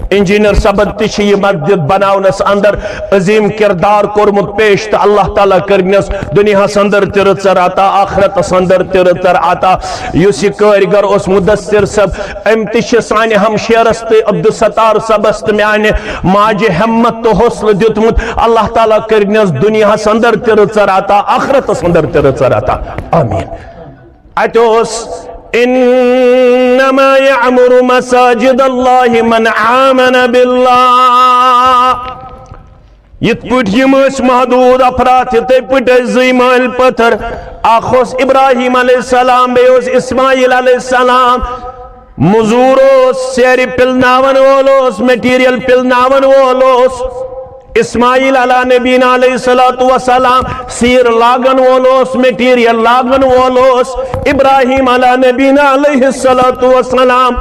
انجینئر صٲبن تہِ چھِ یہِ مسجد بناونس اندر عظیم کردار کوٚرمُت پیش، تہٕ اللہ تعالیٰ کٔرنس دُنیاہس اندر تہِ رٕژر عطا، آخرتس اندر تہِ رٕژر عطا۔ یُس یہِ کٲرۍگر اوس مدثر صٲب، أمۍ تہِ چھِ سانہِ ہمشیرس تہٕ عبدالستار صٲبس تہٕ میانہِ ماجہِ ہمت تہٕ حوصلہٕ دیُتمُت۔ اللہ تعالیٰ کٔرنس دُنیاہس اندر تہِ رٕژر عطا، آخرتس اندر تہِ رٕژر عطا۔ آمین۔ اتہِ اوس، انما یعمر مساجد اللہ من آمن باللہ۔ یِتھ پٲٹھۍ یِم ٲسۍ محدوٗد افراد، تِتھے پٲٹھۍ ٲسۍ زٕے مٲلۍ پٔتھر۔ اکھ اوس ابراہیم علیہ السلام، بیٚیہِ اوس اسماعیل علیہ السلام۔ مزوٗر اوس، سیرِ پِلناون وول اوس، مٹیریل پِلناون وول اوس۔ اسماعیل علی نبینا علیہ الصلوۃ والسلام، سیر لاگن وول اوس، مٹیریل لاگن وول اوس۔ ابراہیم علی نبینا علیہ الصلوۃ والسلام،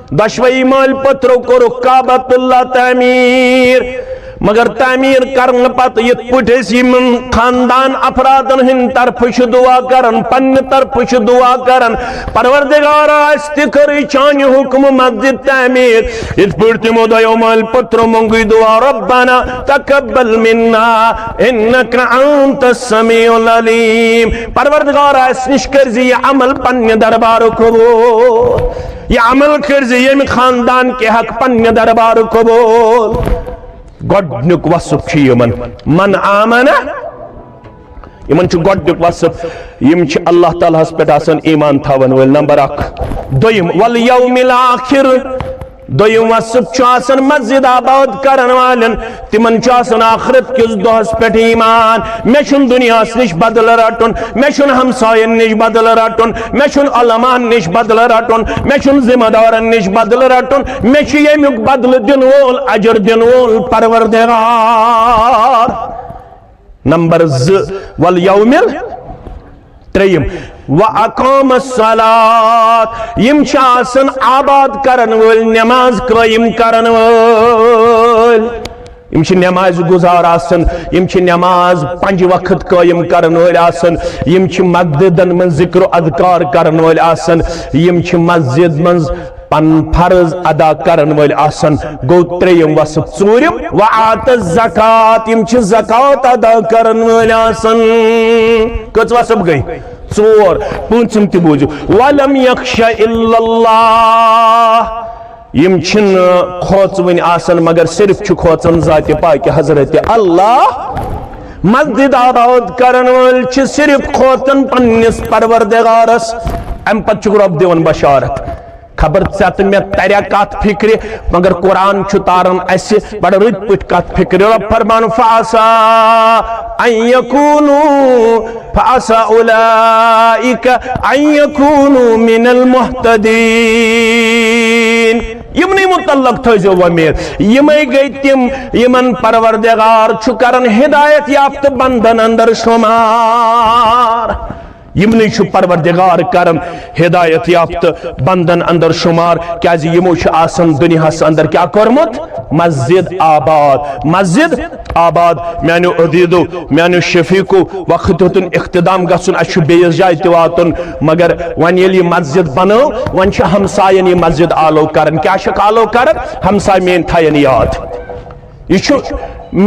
دۄشوے مٲلۍ پٔترو کوٚرُکھ کعبۃ اللہ تعمیٖر۔ مگر تعمیٖر کرنہٕ پتہٕ یِتھ پٲٹھۍ أسۍ یِمن خاندان افرادن ہٕنٛدِ طرفہٕ چھِ دعا کران، پننہِ طرفہٕ چھِ دعا کران، پروردگارا، اسہِ تہِ کٔرٕے چانہِ حُکمہٕ مسجد تعمیٖر۔ یِتھ پٲٹھۍ تِمو دۄیو مٲلۍ پٔترو مۄنگٕے دعا، ربنا تقبل منا انک انت السمیع العلیم۔ پروردگارا، اسہِ نِش کٔرۍ زِ یہِ عمل پننہِ دربارُک قبول، یہِ عمل کٔرۍ زِ ییٚمہِ خاندان کہِ حق پننہِ دربارُک قبول۔ گۄڈنیُک وصف چھُ یِمن، من آمن، یِمن چھُ گۄڈنیُک وصف، یِم چھِ اللہ تعالیٰ ہس پٮ۪ٹھ آسان ایمان تھاون وٲلۍ، نمبر اکھ۔ دوٚیِم، والیوم الآخر، دوٚیِم وصف چھُ آسان مسجد آباد کرن والٮ۪ن، تِمن چھُ آسان آخرت کِس دۄہس پٮ۪ٹھ ایمان۔ مےٚ چھُنہٕ دُنیاہس نِش بدلہٕ رٹُن، مےٚ چھُنہٕ ہمساین نِش بدلہٕ رٹُن، مےٚ چھُنہٕ علماہن نِش بدلہٕ رٹُن، مےٚ چھُنہٕ ذمہ دارن نِش بدلہٕ رٹُن، مےٚ چھُ ییٚمیُک بدلہٕ دِنہٕ وول، اجر دِنہٕ وول پروردگار۔ نمبر زٕ، والیوم ال-، ترٛیٚیِم، واقام الصلاۃ، یِم چھِ آسان آباد کرن وٲلۍ، نماز قٲیِم کرن وٲلۍ۔ یِم چھِ نماز گزار آسان، یِم چھِ نماز پنجہِ وقت قٲیِم کرن وٲلۍ آسان، یِم چھِ مسجدن منٛز ذکر و اذکار کرن وٲلۍ آسان، یِم چھِ مسجد منٛز پنُن فرض ادا کرن وٲلۍ آسان۔ گوٚو ترٛیٚیِم وصف۔ ژوٗرِم، وآت الزکات، یِم چھِ زکات ادا کرن وٲلۍ آسان۔ کٔژ وصف گٔے؟ ژور۔ پوٗنٛژِم تہِ بوٗزِو، ولم یخش الا اللہ، یِم چھِنہٕ کھوژوٕنۍ آسان مگر صرف چھِ کھوژان ذاتِ پاکہِ حضرت اللہ۔ مسجد آباد کرن وٲلۍ چھِ صرف کھوژان پننِس پروردگارس، امہِ پتہٕ چھُکھ رۄب دِوان بشارت۔ خبر ژےٚ تہٕ مےٚ تریا کتھ فکرِ، مگر قرآن چھُ تاران اسہِ بڑٕ رٕتۍ پٲٹھۍ کتھ فکرِ۔ رۄب فرمان، فعسیٰ ان یکونوا، فعسیٰ اولئک ان یکونوا من المہتدین۔ یِمنٕے متعلق تھٲیزیو وۄمید، یِمے گٔے تِم یِمن پروردگار چھُ کران ہدایت یافتہٕ بندن اندر شمار۔ یِمنٕے چھُ پروردگار کران ہدایت یافتہٕ بندن اندر شمار، کیازِ یِمو چھُ آسان دُنیاہس اندر کیٛاہ کوٚرمُت؟ مسجد آباد، مسجد آباد۔ میانیو عزیزو، میانیو شفیقو، وقت ہیوٚتُن اختتام گژھُن، اسہِ چھُ بیٚیِس جایہِ تہِ واتُن، مگر وۄنۍ ییٚلہِ یہِ مسجد بنٲو، وۄنۍ چھِ ہمساین یہِ مسجد آلو کران۔ کیٛاہ چھکھ آلو کران؟ ہمساے میٲنۍ تھاین یاد۔ یہِ چھُ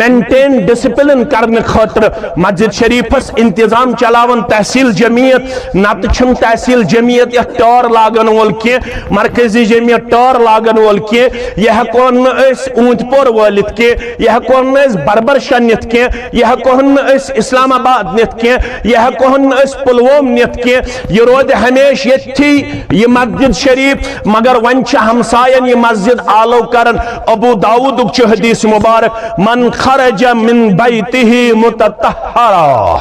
مینٹین ڈسپلن کرنہٕ خٲطرٕ مسجد شریفس انتظام چلاوان تحصیل جمعیت، نتہٕ چھُنہٕ تحصیل جمعیت یتھ ٹٲر لاگن وول کینٛہہ، مرکزی جمعیت ٹٲر لاگن وول کینٛہہ، یہِ ہٮ۪کون نہٕ أسۍ اوٗنتۍ پور وٲلِتھ کینٛہہ، یہِ ہٮ۪کون نہٕ أسۍ بربر شنِتھ کینٛہہ، یہِ ہٮ۪کون نہٕ أسۍ اسلام آباد نِتھ کینٛہہ، یہِ ہٮ۪کون نہٕ أسۍ پلووم نِتھ کینٛہہ، یہِ روزِ ہمیشہِ ییٚتھی یہِ مسجد شریف۔ مگر وۄنۍ چھِ ہمساین یہِ مسجد آلو کران۔ ابو داؤدُک چھُ حدیث مبارک، من خرج من بیتہ متطہرا،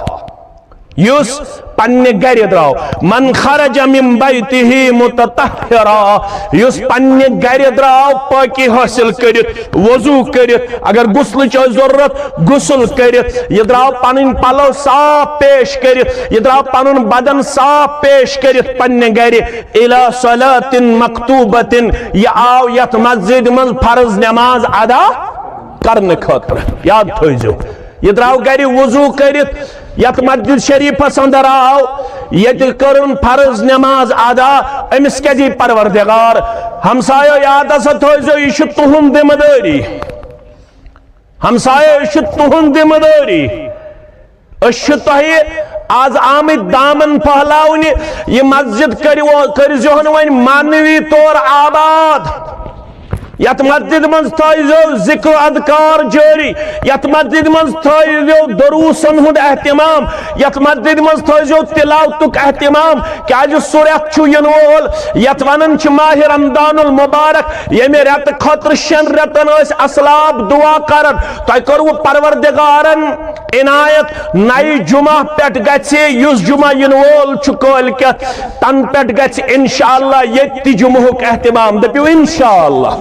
یُس پننہِ گرِ درٛاو، من خرج من بیتہ متطہرا، یُس پننہِ گرِ درٛاو پٲکی حٲصِل کٔرِتھ، وضو کٔرِتھ، اگر غسلٕچ ٲس ضرورت، غسل کٔرِتھ، یہِ درٛاو پنٕنۍ پلو صاف پیش کٔرِتھ، یہِ درٛاو پنُن بدن صاف پیش کٔرِتھ پننہِ گرِ، الی صلاۃ مکتوبۃ، یہِ آو یتھ مسجد منٛز فرض نماز ادا کرنہٕ خٲطرٕ۔ یاد تھٲیزیو، یہِ درٛاو گرِ وضو کٔرِتھ، یتھ مسجد شریفس اندر آو، ییٚتہِ کٔرٕن فرض نماز ادا، أمِس کیٛاہ دی پروردگار؟ ہمسایو، یاد ہسا تھٲیزیو، یہِ چھُ تُہُنٛد ذمہٕ دٲری۔ ہمسایو، یہِ چھُ تُہُنٛد ذمہٕ دٲری۔ أسۍ چھِ تۄہہِ آز آمٕتۍ دامن پھٔہلاونہِ، یہِ مسجد کٔرِو، کٔرۍزِہون وۄنۍ معنوی طور آباد۔ یتھ مسجد منٛز تھٲیزیو ذکر و اذکار جٲری، یتھ مسجد منٛز تھٲیزیو دروسن ہُنٛد اہتمام، یتھ مسجد منٛز تھٲیزیو تلاوتُک اہتمام، کیازِ سُہ رٮ۪تھ چھُ یِنہٕ وول یتھ ونان چھِ ماہِ رمضان المبارک، ییٚمہِ رٮ۪تہٕ خٲطرٕ شٮ۪ن رٮ۪تن ٲسۍ اسلاف دعا کران۔ تۄہہِ کوٚروٕ پروردگارن عنایت، نَیہِ جمعہ پٮ۪ٹھ گژھِ، یُس جمعہ یِنہٕ وول چھُ کٲلۍ کٮ۪تھ، تَنہٕ پٮ۪ٹھ گژھِ انشاءاللہ ییٚتہِ تہِ جمعہُک اہتمام۔ دٔپِو انشاءاللہ،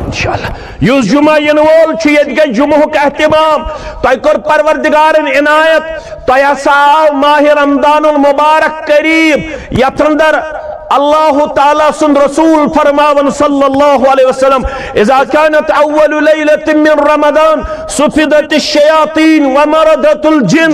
انشاءاللہ۔ یُس جمعہ یِنہٕ وول چھُ، ییٚتہِ گژھِ جمعہُک اہتمام۔ تۄہہِ کوٚر پروردگارن عنایت، تۄہہِ ہسا آو ماہِ رمضان المبارک قریب، یتھ اندر اللہ تعالیٰ سُنٛد رسول فرماوان صلی اللہ علیہ وسلم، اذا كانت اول لیلۃ من رمضان صفدت الشیاطین ومردت الجن۔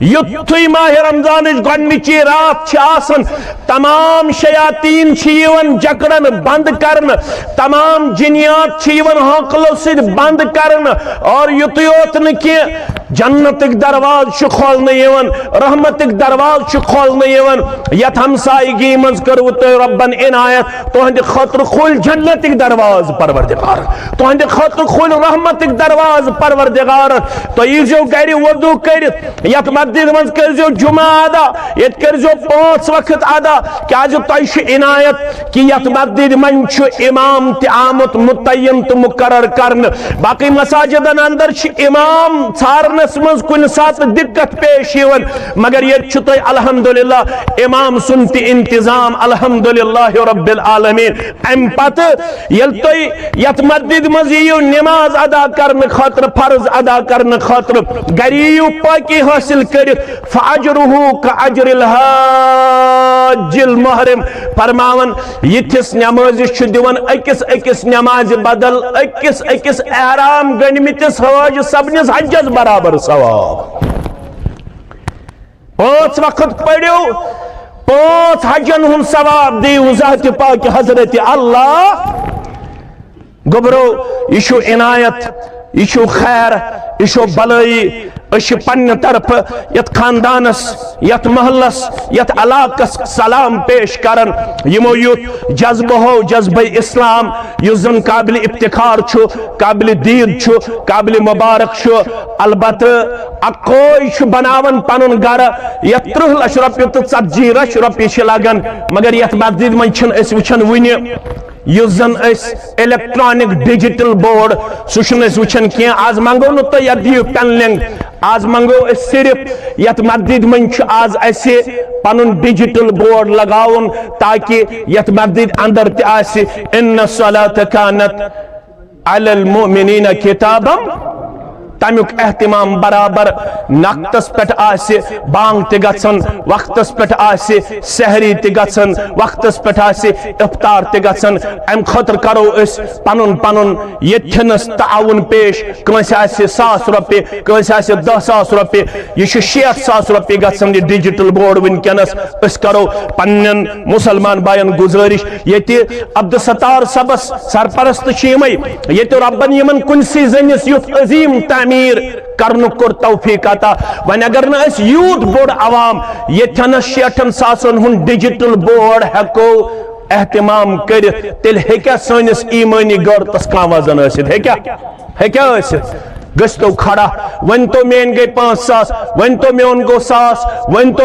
یُتھُے ماہِ رمضانٕچ گۄڈٕنِچی راتھ چھِ آسان، تمام شیاطین چھِ یِوان جکڑن بند کرنہٕ، تمام جنیات چھِ یِوان ہانکلو سۭتۍ بند کرنہٕ، اور یُتُے یوت نہٕ کینٛہہ، جنتٕکۍ دروازٕ چھِ کھولنہٕ یِوان، رحمتٕکۍ دروازٕ چھِ کھولنہٕ یِوان۔ یتھ ہمسایگی منٛز کٔروٕ تۄہہِ رۄبن عنایت، تُہنٛدِ خٲطرٕ کھوٗلۍ جنتٕکۍ دروازٕ پروردگار، تُہنٛدِ خٲطرٕ کھوٗلۍ رحمتٕکۍ دروازٕ پروردگار۔ تُہۍ ییٖزیو گرِ وضو کٔرِتھ، یتھ مسجد منٛز کٔرزیو جمعہ ادا، ییٚتہِ کٔرزیو پانٛژھ وقت ادا، کیازِ تۄہہِ چھُ عنایت کہ یتھ مسجد منٛز چھُ امام تہِ آمُت متعین تہٕ مقرر کرنہٕ۔ باقی مساجدن اندر چھِ امام ژھارنس منٛز کُنہِ ساتہٕ دقت پیش یِوان، مگر ییٚتہِ چھُ تۄہہِ الحمدللہ امام سُنٛد تہِ انتظام، الحمدللہ رب العالمین۔ امہِ پتہٕ ییٚلہِ تُہۍ یتھ مسجد منٛز یِیِو نماز ادا کرنہٕ خٲطرٕ، فرض ادا کرنہٕ خٲطرٕ، گرِ یِیِو پاکی حٲصِل کٔرِتھ، فاجرہ کاجر الحاج المحرم۔ فرماوان، یِتھِس نمازِ چھُ دِوان أکِس أکِس نمازِ بدل أکِس أکِس احرام گٔنڈمٕتِس حٲج سپدنِس حجس برابر ثواب۔ پانٛژھ وقت پٔرِو، پانٛژھ حجن ہُنٛد ثواب دِیِو ذاتِ پاکہِ حضرت اللہ۔ گوٚبرو، یہِ چھُ عنایت، یہِ چھُ خیر، یہِ چھُ بلٲیی۔ أسۍ چھِ پننہِ طرفہٕ یتھ خاندانس، یتھ محلس، یتھ علاقس سلام پیش کران، یِمو یُتھ جذبہٕ ہوو، جذبہ اسلام، یُس زن قابل افتخار چھُ، قابل دید چھُ، قابل مبارک چھُ۔ البتہ اکوے چھُ بناوان پنُن گرٕ، یتھ ترٕٛہ لچھ رۄپیہِ تہٕ ژتجی لچھ رۄپیہِ چھِ لگان، مگر یتھ مسجد منٛز چھِنہٕ أسۍ وٕچھان وُنہِ یُس زن أسۍ electronic digital board، سُہ چھُنہٕ أسۍ وٕچھان کینٛہہ۔ آز منگو نہٕ تۄہہِ یتھ دِیِو پینلنگ، آز منگو أسۍ صرف یتھ مسجد منٛز چھُ آز اسہِ پنُن digital board لگاوُن، تاکہ یتھ مسجد اندر تہِ آسہِ، ان الصلاۃ کانت علی المؤمنین کتابا، تمیُک اہتمام برابر۔ وقتس پٮ۪ٹھ آسہِ بانگ تہِ گژھان، وقتس پٮ۪ٹھ آسہِ سحری تہِ گژھان، وقتس پٮ۪ٹھ آسہِ افطار تہِ گژھان۔ امہِ خٲطرٕ کرو أسۍ پنُن پنُن ییٚتھٮ۪نس تعاوُن پیش۔ کٲنٛسہِ آسہِ ساس رۄپیہِ، کٲنٛسہِ آسہِ دہ ساس رۄپیہِ، یہِ چھُ شیٹھ ساس رۄپیہِ گژھان یہِ digital board وٕنکیٚنس۔ أسۍ کرو پننٮ۪ن مسلمان باین گزٲرش، ییٚتہِ عبدالستار صٲبس سرپرست چھِ یِمے، ییٚتہِ رۄبن یِمن کُنسٕے زٔنِس یُتھ عظیم تعمیٖر کرنُک کوٚر توفیق عطا۔ وۄنۍ اگر نہٕ أسۍ یوٗت بوٚڑ عوام ییٚتھٮ۪نس شیٹھن ساسن ہُنٛد digital board ہٮ۪کو اہتمام کٔرِتھ، تیٚلہِ ہیٚکیٛاہ سٲنِس ایٖمٲنی غٲرتس کانٛہہ وزن ٲسِتھ؟ ہیٚکیٛاہ؟ ہیٚکیٛاہ ٲسِتھ؟ گٔژھتو کھڑا، ؤنۍ تو میٲنۍ گٔے پانٛژھ ساس، ؤنۍ تو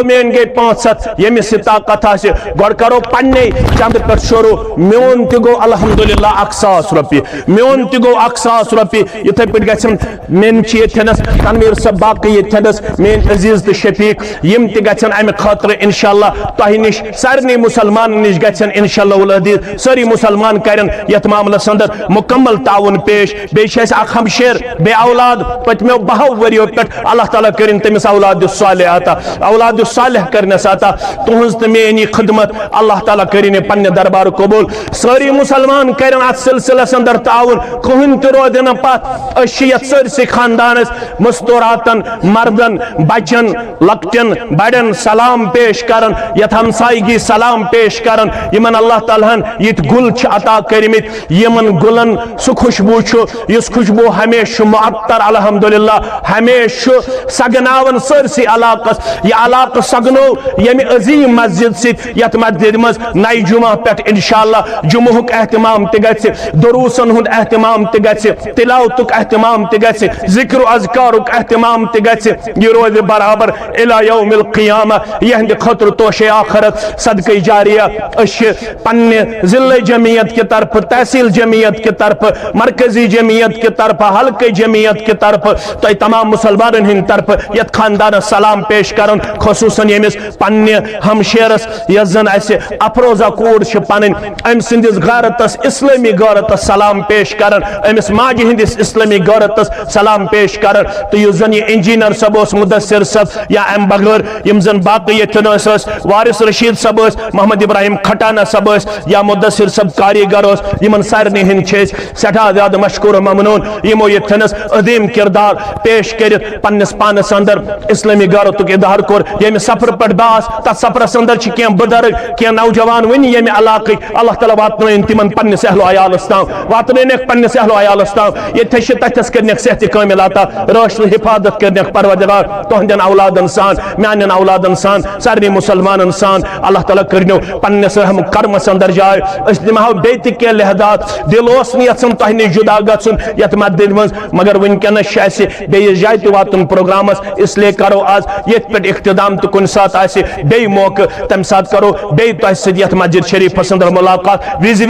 میٲنۍ گٔے پانٛژھ ہتھ، ییٚمِس یہِ طاقت آسہِ۔ گۄڈٕ کرو پننے چندٕ پٮ۪ٹھ شروع۔ میون تہِ گوٚو الحمدللہ اکھ ساس رۄپیہِ، میون تہِ گوٚو اکھ ساس رۄپیہِ۔ یِتھے پٲٹھۍ گژھن مین چھِ ییٚتھٮ۪نس تنویر صٲب، باقٕے ییٚتھٮ۪نس میٲنۍ عزیز تہٕ شفیق، یِم تہِ گژھن امہِ خٲطرٕ انشاءاللہ تۄہہِ نِش، سارنٕے مسلمانن نِش گژھن انشاءاللہ العزیز۔ سٲری مسلمان کرن یتھ معاملس اندر مکمل تعاون پیش۔ بیٚیہِ چھِ اَسہِ اکھ ہمشیر بے اولاد، پٔتمیو بَہو ؤریو پٮ۪ٹھ۔ اللہ تعالیٰ کٔرِن تٔمِس اولاد صالح عطا، اولاد صالح کٔرنَس عطا۔ تُہٕنٛز تہٕ میٛٲنی خدمت، اللہ تعالیٰ کٔرِن یہِ پننہِ دربار قبول۔ سٲری مسلمان کٔرِن اَتھ سلسلس اندر تعاون، کٕہٕنۍ تہِ روزِ نہٕ پتھ۔ أسۍ چھِ یَتھ سٲرسٕے خاندانس، مستوراتن، مردن، بچن، لۄکٹٮ۪ن بڑٮ۪ن سلام پیش کران، یتھ ہمسایگی سلام پیش کران، یمن اللہ تعالیٰ ہن یتھ گُل چھِ عطا کٔرمٕتۍ، یمن گُلن سُہ خوشبو چھُ، یُس خوشبو ہمیشہِ چھُ معطر، الحمدللہ، ہمیشہِ چھُ سگناوان سٲرسٕے علاقس۔ یہِ علاقہٕ سگنو ییٚمہِ عظیم مسجد سۭتۍ، یتھ مسجد منٛز نَیہِ جمعہ پٮ۪ٹھ انشاءاللہ جمعہُک اہتمام تہِ گژھِ، دروسن ہُنٛد اہتمام تہِ گژھِ، تلاوتُک اہتمام تہِ گژھِ، ذکر و اذکارُک اہتمام تہِ گژھِ۔ یہِ روزِ برابر الی یوم القیامہ، یہندِ خٲطرٕ توشے آخرت، صدقہ جاریہ۔ أسۍ چھِ پننہِ ضلع جمعیت کہِ طرفہٕ، تحصیل جمعیت کہِ طرفہٕ، مرکزی جمعیت کہِ طرفہٕ، حلقہٕ جمعیت کہِ طرفہٕ، تۄہہِ تمام مسلمانن ہٕنٛدِ طرفہٕ یتھ خاندانس سلام پیش کران، خصوصاً ییٚمِس پننہِ ہمشیرس، یۄس زن اسہِ افروزہ کوٗر چھِ پنٕنۍ، أمۍ سٕنٛدِس غیرتس، اسلٲمی غیرتس سلام پیش کران، أمِس ماجہِ ہٕنٛدِس اسلٲمی غیرتس سلام پیش کران۔ تہٕ یُس زن یہِ انجینئر صٲب اوس، مدثر صٲب، یا امہِ بغٲر یِم زن باقٕے ییٚتٮ۪ن ٲسۍ، ٲسۍ وارث رشید صٲب، ٲسۍ محمد ابراہیم کھٹانہ صٲب، ٲسۍ یا مدثر صٲب کاریگر اوس، یِمن سارنٕے ہٕنٛدۍ چھِ أسۍ سٮ۪ٹھاہ زیادٕ مشکور و ممنون، یِمو ییٚتٮ۪نس عظیم کردار پیش کٔرِتھ پننِس پانس اندر اسلٲمی غیرتُک اظہار کوٚر۔ ییٚمہِ سفرٕ پٮ۪ٹھ بہٕ آس، تتھ سفرس اندر چھِ کینٛہہ بُزرگ، کینٛہہ نوجوان وٕنہِ ییٚمہِ علاقٕکۍ۔ اللہ تعالیٰ واتنٲیِن تِمن پننِس اہل و عیالس تام، واتنٲیِنکھ پننِس اہل و عیالس تام۔ ییٚتہِ چھِ تتھس کٔرنکھ صحت کاملہ عطا، رٲچھ تہٕ حفاظت کٔرنکھ پروردگار تُہنٛدٮ۪ن اولادن سان، میانٮ۪ن اولادن سان، سارنٕے مسلمانن سان۔ اللہ تعالیٰ کٔرنو پننِس رحم کرمس اندر جاے۔ أسۍ نِمہو بیٚیہِ تہِ کینٛہہ لحظات۔ دل اوس نہٕ یژھان تۄہہِ نِش جدا گژھُن یتھ مسجدِ منٛز، مگر وٕنکیٚنس چھِ اسہِ بیٚیِس جایہِ تہِ واتُن پروگرامس، اس لیے کرو آز ییٚتھۍ پٮ۪ٹھ اختتام، تہٕ کُنہِ ساتہٕ آسہِ بیٚیہِ موقعہٕ، تمہِ ساتہٕ کرو بیٚیہِ تۄہہِ سۭتۍ یتھ مسجد شریفس اندر ملاقات۔ وِزِ